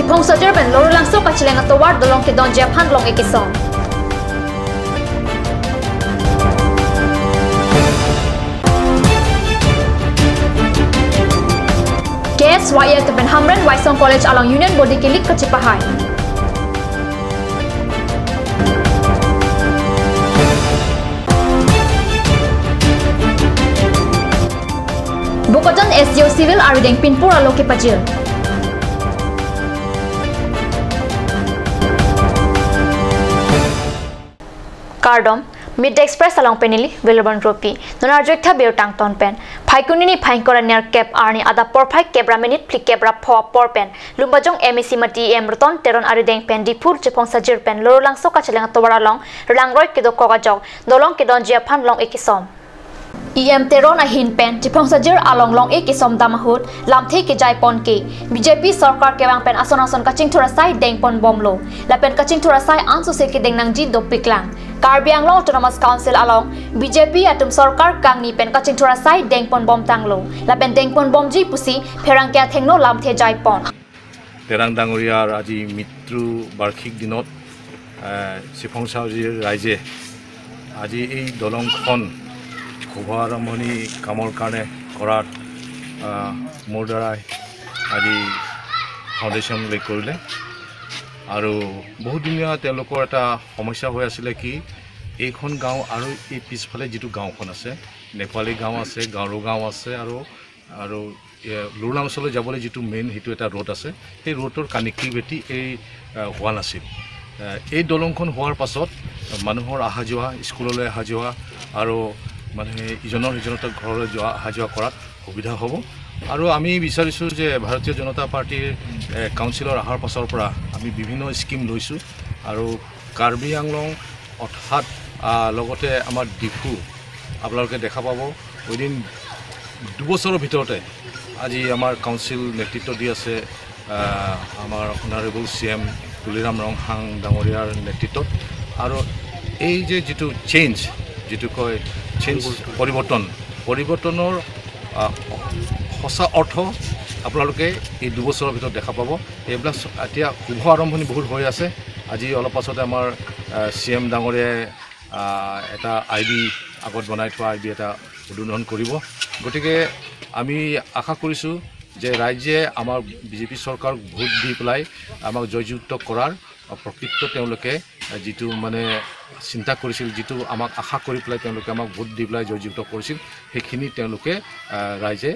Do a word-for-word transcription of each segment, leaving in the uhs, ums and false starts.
Phongsajir pen Lorulangso kacheleng atovar dolong kedonji aphan long-e kesom. K S Y A atum pen Hamren Waisong College along Union Body kilik kachepahai. Bokajan S D O Civil arideng pinpur alo kepajir. Kardom, Midday Express along pen neli Wilbon Ropi. Non arjuik tha birta angton pen. Phaikuni niphai ingkoi ra nerkep arni adap porphai kep ra minute phlikep ra pho apor pen Lumbajong M A C mati E M Roton Teron arideng pen Diphu Chephongsajir pen Lorulangso kacheleng atovar along relangroi kedokok ajok dolong kedonji aphan long-e kesom. E M Teron ahin pen Chephongsajir along long-e kesom dam ahut lamthe kejai pon ke B J P sorkar kevang pen ason ason kachingthur asai dengpon bomlo. Lapen kachingthur asai ansose kedeng nangji dopiklang. Karbi Anglong Autonomous Council along B J P atum sorkar kangni pen kachingthur asai dengpon bomtanglo. Lapen dengpon bomji pusi pherangke athengno lamthe jaipon. Terang ডাঙৰীয়াৰ আজি মৃত্যু বাৰ্ষিক দিনত, আহ, চিফংচাউজিৰ ৰাইজে আজি এই দলংখন শুভ আৰম্ভণি কামৰ কাৰণে কৰাত, আহ, মোৰ দ্বাৰাই আজি ফাউণ্ডেশ্যন লেগ কৰিলে। আৰু বহুদিনীয়া তেওঁলোকৰ এটা সমস্যা হৈ আছিলে কি, এইখন গাঁও আৰু এই পিছফালে যিটো গাঁওখন আছে, নেপালী গাঁও আছে, গাৰো গাঁও আছে আৰু আৰু, এ, লুৰুলাংচলৈ যাবলৈ যিটো মেইন সেইটো এটা ৰোড আছে, সেই ৰোডৰ কানেক্টিভিটি এই, আ, হোৱা নাছিল। আ, এই দলংখন হোৱাৰ পাছত মানুহৰ অহা যোৱা, স্কুললৈ অহা যোৱা আৰু মানে ইজনৰ সিজনৰ ঘৰলৈ যোৱা, অহা যোৱা কৰাত সুবিধা হ'ব। আৰু আমি বিচাৰিছোঁ যে ভাৰতীয় জনতা পাৰ্টীৰ, এ, কাউন্সিলৰ অহাৰ পাছৰ পৰা আমি বিভিন্ন স্কিম লৈছোঁ আৰু কাৰ্বি আংলং অৰ্থাৎ, আ, লগতে আমাৰ ডিফু আপোনালোকে দেখা পাব। উইদিন দুবছৰৰ ভিতৰতে আজি আমাৰ কাউন্সিল নেতৃত্ব দি আছে, আহ, আমাৰ অনাৰেবল চি এম তুলিৰাম ৰংহাং ডাঙৰীয়াৰ নেতৃত্বত। আৰু এই যে যিটো চেঞ্জ, যিটো কয় চেঞ্জ, পৰিৱৰ্তন, পৰিৱৰ্তনৰ, আহ, সঁচা অৰ্থ আপোনালোকে এই দুবছৰৰ ভিতৰত দেখা পাব। এইবিলাক চ-, এতিয়া শুভ আৰম্ভণি বহুত হৈ আছে। আজি অলপ পাছতে আমাৰ, আহ, চি এম ডাঙৰীয়াই আহ, এটা আই বি, আগত বনাই থোৱা আই বি এটা উদ্বোধন কৰিব। গতিকে আমি আশা কৰিছোঁ যে ৰাইজে আমাৰ বি জে পি চৰকাৰক ভোট দি পেলাই আমাক জয়যুক্ত কৰাৰ, আহ, প্ৰকৃত তেওঁলোকে, আহ, যিটো মানে চিন্তা কৰিছিল, যিটো আমাক আশা কৰি পেলাই তেওঁলোকে আমাক ভোট দি পেলাই জয়যুক্ত কৰিছিল, সেইখিনি তেওঁলোকে, আহ, ৰাইজে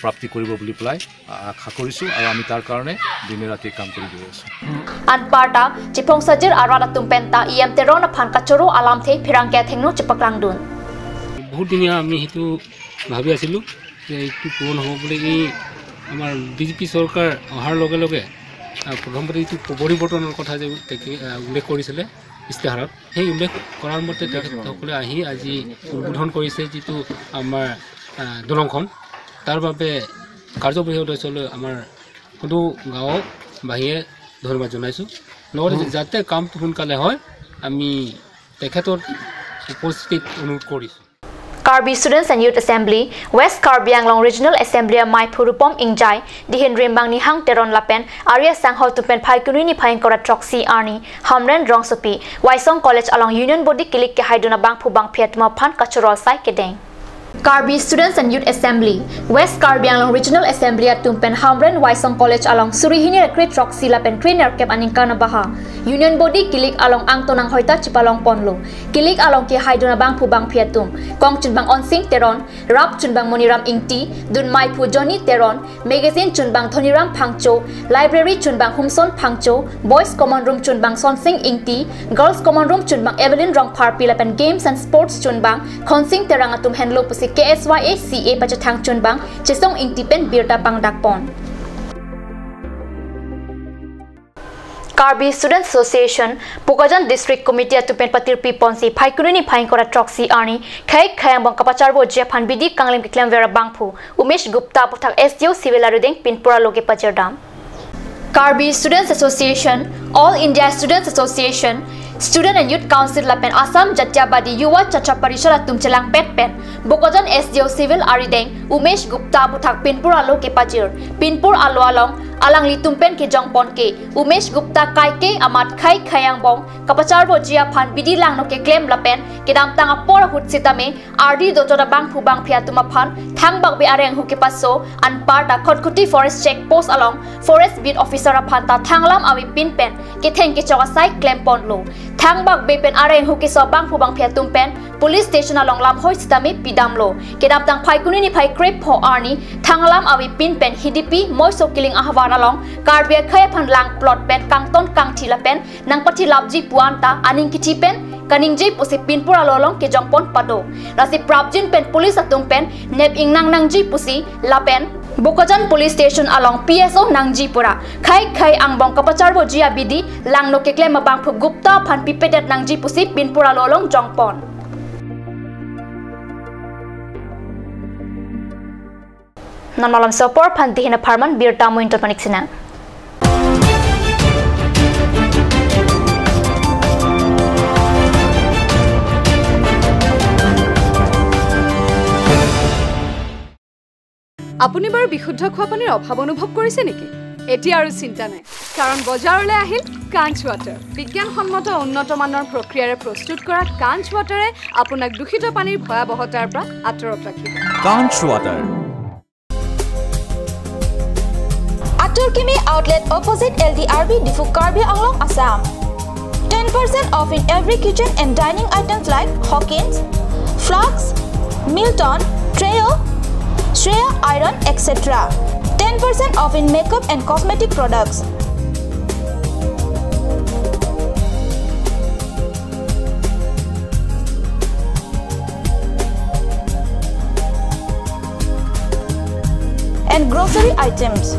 প্ৰাপ্তি কৰিব বুলি পেলাই আশা কৰিছোঁ আৰু আমি তাৰ কাৰণে দিনে ৰাতিয়ে কাম কৰি গৈ আছোঁ। Anparta, Chephongsajir arat atum penta E M Teron aphan kachoro alamthe pherangke athengno chepaklangdun. বহুত দিনীয়া আমি সেইটো ভাবি আছিলোঁ যে এইটো পূৰণ হ'ব বুলি। এই আমাৰ বি জে পি চৰকাৰ অহাৰ লগে লগে, আহ, প্ৰথমতে এইটো পৰিৱৰ্তনৰ কথা যে তেখে-, আহ, উল্লেখ কৰিছিলে ইস্তাহাৰত, সেই উল্লেখ কৰাৰ মতে তেখেতসকলে আহি আজি উদ্বোধন কৰিছে যিটো আমাৰ, আহ, দলংখন। তাৰ বাবে কাৰ্যবাহী সদস্যলৈ আমাৰ সকলো গাঁওবাসীয়ে ধন্যবাদ জনাইছোঁ। লগতে যাতে কামটো সোনকালে হয়, আমি তেখেতৰ উপস্থিতিত অনুৰোধ কৰিছোঁ। Karbi Students and Youth Assembly, West Karbi Anglong Regional Assembly amei phu Rupom Ingjai, dihin rimbang Nihang Teron lapen Arya Sangho atum pen Phaikuni niphai ingkoi ra throksi arni Hamren rongsopi Waisong College along Union Body kilik kehaidun abangphu bangphi atum aphan kachoro asai kedeng. Karbi Students and Youth Assembly, West Karbi Anglong Regional Assembly atum pen Hamren Waisong College along suri hini ra kre throksi lapen kre nerkep aningkan abaha Union Body kilik along angton anghoi ta chepalong ponlo. Kilik along kehaidun abangphu bangphi atum, kong chunbang Onsing Teron, rap chunbang Moniram Ingti, dun meiphu Johnny Teron, magazine chunbang Dhoniram Phangcho, library chunbang Humson Phangcho, boys common room chunbang Sonsing Ingti, girls common room chunbang Evelyn Rongpharpi lapen games and sports chunbang Khonsing Terang atum henlo pusi K S Y A C A pachethang chunbang Chesong Ingti pen birta pangdak pon. Karbi Students Association, Bokajan District Committee atum pen patirpi ponsi Phaikuni niphai ingkoi ra throksi arni khei khei angbong kapacharboji aphan bidi kanglim keklemver abangphu Umesh Gupta aputhak S D O Civil arideng pinpur alo kepajirdam. Karbi Students Association, All India Students Association, Student and Youth Council lapen Assam Jatiyatabadi Yuva Chatra Parishad atum chelangpet pen Bokajan S D O Civil arideng Umesh Gupta aputhak pinpur alo kepajir. Pinpur alo along Alanglitum pen kejongpon ke Umesh Gupta kaike amat khei khei angbong kapacharboji aphan bidi langno keklem lapen kedamtang apor ahut sitame ardi dochot abangphu bangphi atum aphan thangbakbe arenghu kepaso anparta Khatkhati Forest Check Post along Forest Beat Officer aphan ta thanglam avepin pen ketheng kechok asai klemponlo. Thangbakbe pen arenghu keso abangphu bangphi atum pen police station along lamhoi sitame pidamlo. Kedamtang Phaikuni niphai krepho arni thanglam avepin pen Hidipi Moiso Kiling ahavar along Karbi akhei aphan langplot pen kangton kangthi lapen nangpathilapji pu anta aning kithi pen kaningje pusi pinpur alo along kejongpon pado. Lasi prapjin pen police atum pen nep ingnang nangji pusi lapen Bokajan Police Station along P S O nangji pura khei khei angbong kapacharboji abidi langno keklem abangphu Gupta aphan pipedet nangji pusi pinpur alo along jongpon. Non malom sopor phan dihin apharman birta mo intot manik sinang. আপুনি বাৰু বিশুদ্ধ খোৱা পানীৰ অভাৱ অনুভৱ কৰিছে নেকি? এতিয়া আৰু চিন্তা নাই, কাৰণ বজাৰলৈ আহিল কাঞ্চ ৱাটাৰ। বিজ্ঞানসন্মত উন্নত মানৰ প্ৰক্ৰিয়াৰে প্ৰস্তুত কৰা কাঞ্চ ৱাটাৰে আপোনাক দূষিত পানীৰ ভয়াৱহতাৰ পৰা আঁতৰত ৰাখিব। কাঞ্চ water. Atur Kimi Outlet, opposite L D R B, Diphu, Karbi Anglong, Assam. Ten percent off in every kitchen and dining items like Hawkins, Flask, Milton, Trio, Shreya Iron, et cetera. Ten percent off in makeup and cosmetic products. And grocery items.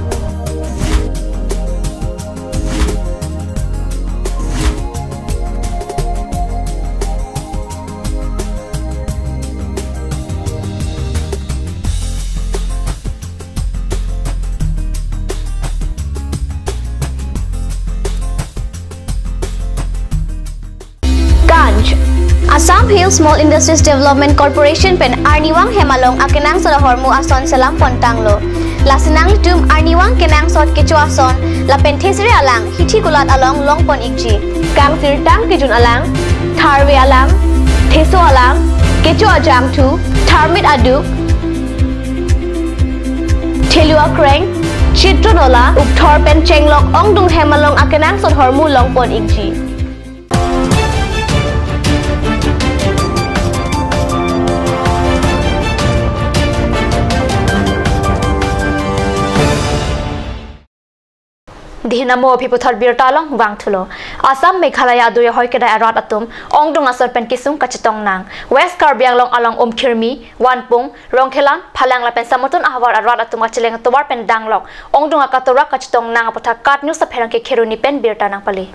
Kanch, Assam Hill Small Industries Development Corporation pen arnivang hem along akenangsot ahormu ason selam pontanglo. Lasi nanglitum arnivang kenangsot kecho ason lapen thesere alang hithi kulat along longpon ikji. Kangsirtang kejun alang, tharve alang, theso alang, kecho ajangthu, tharmit aduk, thelu akreng, chitro nola, ukthor pen chenglok ongdung hem along akenangsot ahormu longpon ikji. Dihin amo aphi puthot birta along vangthulo. Assam Meghalaya adui ahoi kedai arat atum ongdung ason pen kesung kachetong nang. West Karbi Anglong along Umkhirmi, Vanpung, Rongkhelan, Phalang lapen Samutun ahavar arat atum kacheleng atovar pen danglok ongdung akatora kachetong nang aputhak KAT News apherangke Kheroni pen birta nangpale.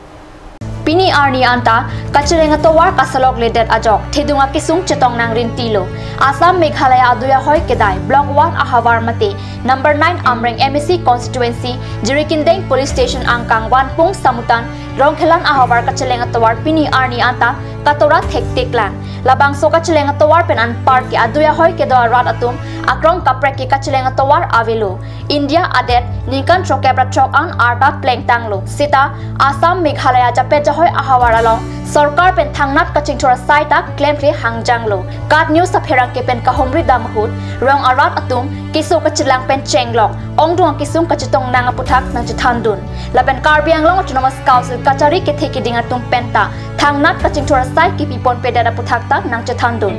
Pini arni anta kacheleng atovar kasalokledet ajok thedung akesung chetong nang rintilo. Assam Meghalaya adui ahoi kedai Block one ahavar mate Number nine Amreng M A C constituency Jirikindeng police station angkang Vanpung Samutun Rongkhelan ahavar kacheleng atovar pini arni anta katora thektik lang. Labangso kacheleng atovar pen anparke adui ahoi kedo arat atum akrong kaprek ke kacheleng atovar avelo. India adet ningkan throkep ra throk an arta plengtanglo. Seta Assam Meghalaya japet jahoi ahavar along sorkar pen thangnat kachingthur asai ta klemkle hangjanglo. KAT News apherangke pen kahumri dam ahut rong arat atum keso kachelang pen chenglok ongdung akesung kachetong nang aputhak nangchethandun. Lapen Karbi Anglong Autonomous Council kachari kethe keding atum penta thangnat kachingthur asai kipi ponpedet aputhak ta nangchethandun.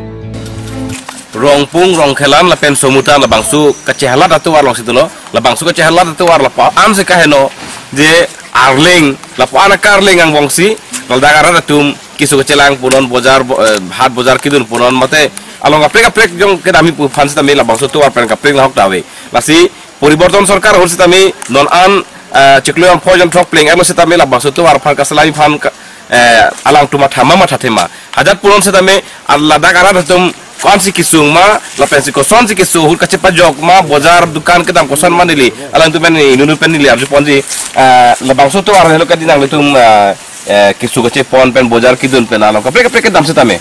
Rongpung, Rongkhelan lapen Samutun labangso kachehalat atovar alongsi dolo. Labangso kachehalat atovar lapu-an si kaheno je arleng, lapu-an akarleng angbongsi ladak arat atum keso kachelang punon, bojar bo-, eh, hat bojar kedun punon mate along kaprek kaprek jong kedam-i pu aphan sitame labangso atovar pen kaprek nahok ta ave. Lasi poriborton sorkar ahut sitame non an, eh, chiklo jon pho jon throk pleng erlo sitame labangso atovar aphan kaselam aphan ka-, eh, alangtum matha ma mathathe ma. Ajat punon sitame ladak arat atum ko-ansi kesung ma lapensi kosonsi keso ahut kachepajok ma, bojar dukan kedam koson ma neli alangtum pen, inut pen neli arjuponji, eh, labangso atovar helo kadi nanglitum, eh, eh, keso kachepon pen bojar kedun pen along kaprek kaprek kedam sitame.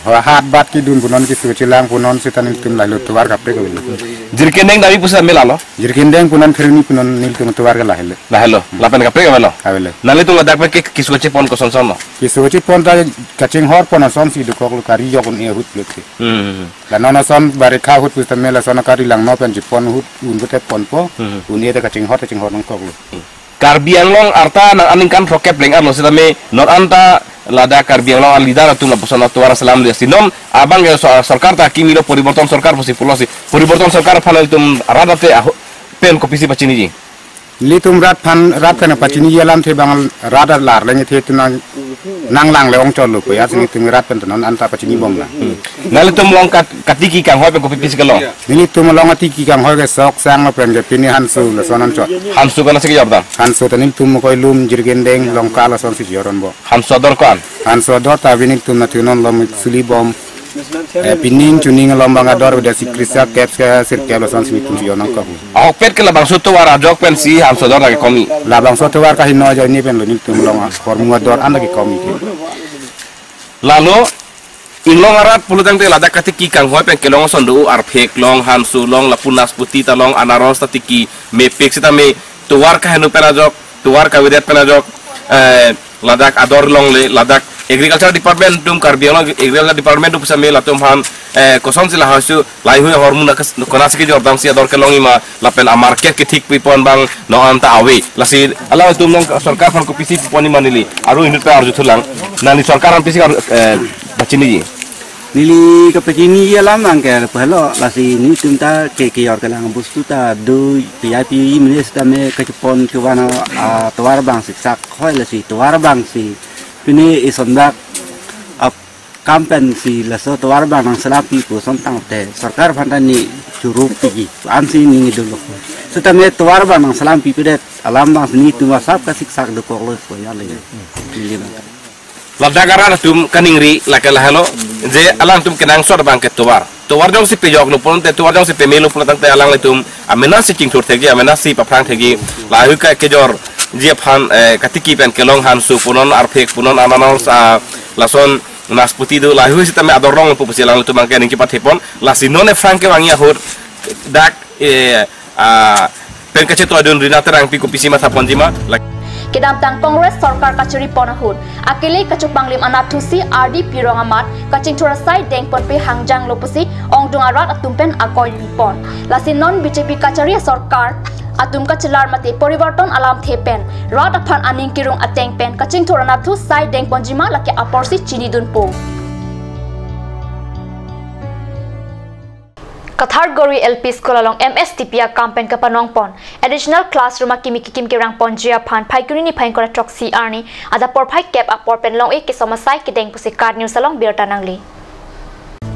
Ho hat bat kedun punon, keso chelang punon seta nelitum lahelo tovar kaprek avelo. Jirikindeng dami pusitame lalo. Jirikindeng punon, Kheroni punon nelitum tovar ke lahelo. Lahelo. Lapen kaprek avelo. Avelo. Nanglitum ladak pen ke keso chepon kosonson lo? Keso chepon ta kachinghor pon asonsi dokoklo, kari jok un-e ahut lote. Hmm. La non ason barikha ahut pusitame lason kari langno pen chepon ahut un-e te ponpo. Hmm. Un-e ta kachinghor ta chinghor nangkoklo. Karbi Anglong arta nang aningkan throkkep leng arlo sitame non anta ladak Karbi Anglong a-leader atum lapuson atovar asalam dia si non abang ya so-, sorkar ta kimi lo, poriborton sorkar pusi pulosi. Poriborton sorkar aphan ilitum rat ate aho-, pen kopisi pachiniji? Nelitum rat aphan, rat pen pachiniji alamthe bang rat alar leng the tu nang, nanglang le ongchotlo ko ya, si nelitum rat pen tu non anta pachinibom na. Hmm. Nanglitum along kat-, katiki kanghoi pen kopipisi kelong? Nelitum along atiki kanghoi ke sok, sang lapen ke pini hanso lason anchot. Hanso konatsi kejor dam? Hanso ta nelitum Mokoilum, Jirikindeng, Longka lasonsi jorong bo. Hanso ador ko-an? Hanso ador ta pini nelitum nathunon lom suli bom. Eh, pining chuning alom bang ador udah si krisa kep ke sirkep lasonsi nelitum jorong ko. Ahokpet ke labangso tovar ajok pensi hanso ador lake komi? Labangso tovar kaheno ajoine pen lo nelitum along ahormu ador an lake komi ke. Lalo inglong arat pulotangte ladak katiki kanghoi pen kelong ason do, arphek long, hanso long, lapu nasputi ta long, anaros ta tiki mepik sitame tovar kaheno pen ajok, tovar kavedet pen ajok, eh, ladak ador longle, ladak Agriculture Department atum, Karbi Anglong Agriculture Department atum pusitame latum aphan, eh, kosonsi lahai su, lahai hui ahormu na kes-, konatsi kejor damsi ador kelongji ma, lapen amarket kethik pipon bang non anta ave. Lasi alangtum along sorkar aphan kopisi ponji ma neli aru inut pe arjuthulang. Nangli sorkar aphan pisi aru, eh, pachiniji? Neli kepachiniji alam bang ke pehlo, lasi nelitum ta ke kejor kelang bostu ta do, P I P mene sitame kachepon kevan atovar bang siksak hoi, lasi tovar bangsi pini isondak ap kam pensi laso tovar bang nangselam pi pu ason tangte sorkar aphan ta neli choro piji ansi neli dolo. Sitame tovar bang nangselam pipedet alam bangsi nelitum asap kasiksak dokoklo ko ya le. Neli bang. Ladak arat atum kaningri lake lahelo, je alangtum kenangsot bang ke tovar. Tovar jongsi pejoklo pulote, tovar jongsi pemelo pulotangte alanglitum amenasi chingthur thekji, amenasi paphrang thekji, lahai hui ka kejorji aphan, eh, katiki pen kelong hanso punon, arphek punon, anaros, ah, lason nasputi do, lahai hui sitame ador longpo pusi alanglitum bang ke ning kepathepon, lasi non aphrang kevangji ahut dak, eh, ah, pen kachetoi dun Rina Terangpi kopisi mathaponji ma, lake. Kedamtang Congress sorkar kachiri pon ahut akele kachopanglim anatthu si R D P Rong amat kachingthur asai dengponpe hangjanglo pusi ongdung arat atum pen akoi pipon. Lasi non B J P kachari sorkar atum kachelar mate poriborton alamthe pen rat aphan aning kerung ateng pen kachingthur anatthu sai dengponji ma lake aporsi chinidunpo. Kathargori L P School along M S D P akam pen kapanongpon additional classroom akimi kikim kerangponji aphan Phaikuni niphai ingkoi ra throksi arni adap porphai kep apor pen long-e kesom asai kedeng pusi KAT News along birta nangli.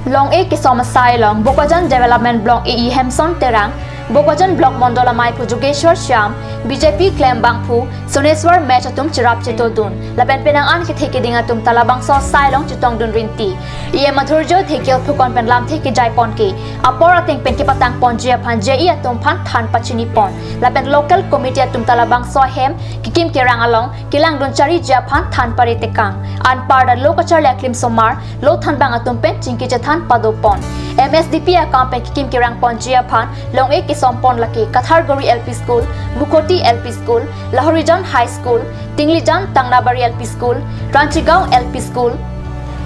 Long-e kesom asai along Bokajan Development Block A E Hemson Terang, Bokajan Block Mondol amei aphu Jogeshwar Shyam, B J P klembangphu Soneswar Mech atum cherap chetodun. Lapen penang an kethe keding atum ta labangso asai along chetongdun rinti. E M Madhurjo Dhekial pukon pen lamthe kejaiponke apor ateng pen kepatangponji aphan J E atum aphan than pachinipon. Lapen local committee atum ta labangso ahem kikim kerang along kelangdun chariji aphan than pare tekang. Anparta lo kacharli aklim osomar lo thanbang atum pen chingki chethan padopon. M S D P akam pen kikim kerangponji aphan long-e kesompon lake Kathargori L P School, Mukhoti L P School, Lahorijan High School, Tinglijan Tangnabari L P School, Ranchigaon L P School,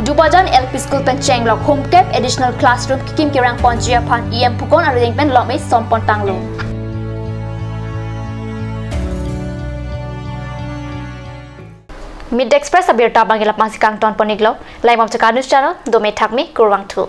Dubajan L P School pen chenglok homkep additional classroom kikim kerangponji aphan E M pukon arideng pen long-e sompon tanglo. Media Express abirta abang ke la-an si kangtonpon-iklo, laibom chaka news channel, dome thakme kurvangthu.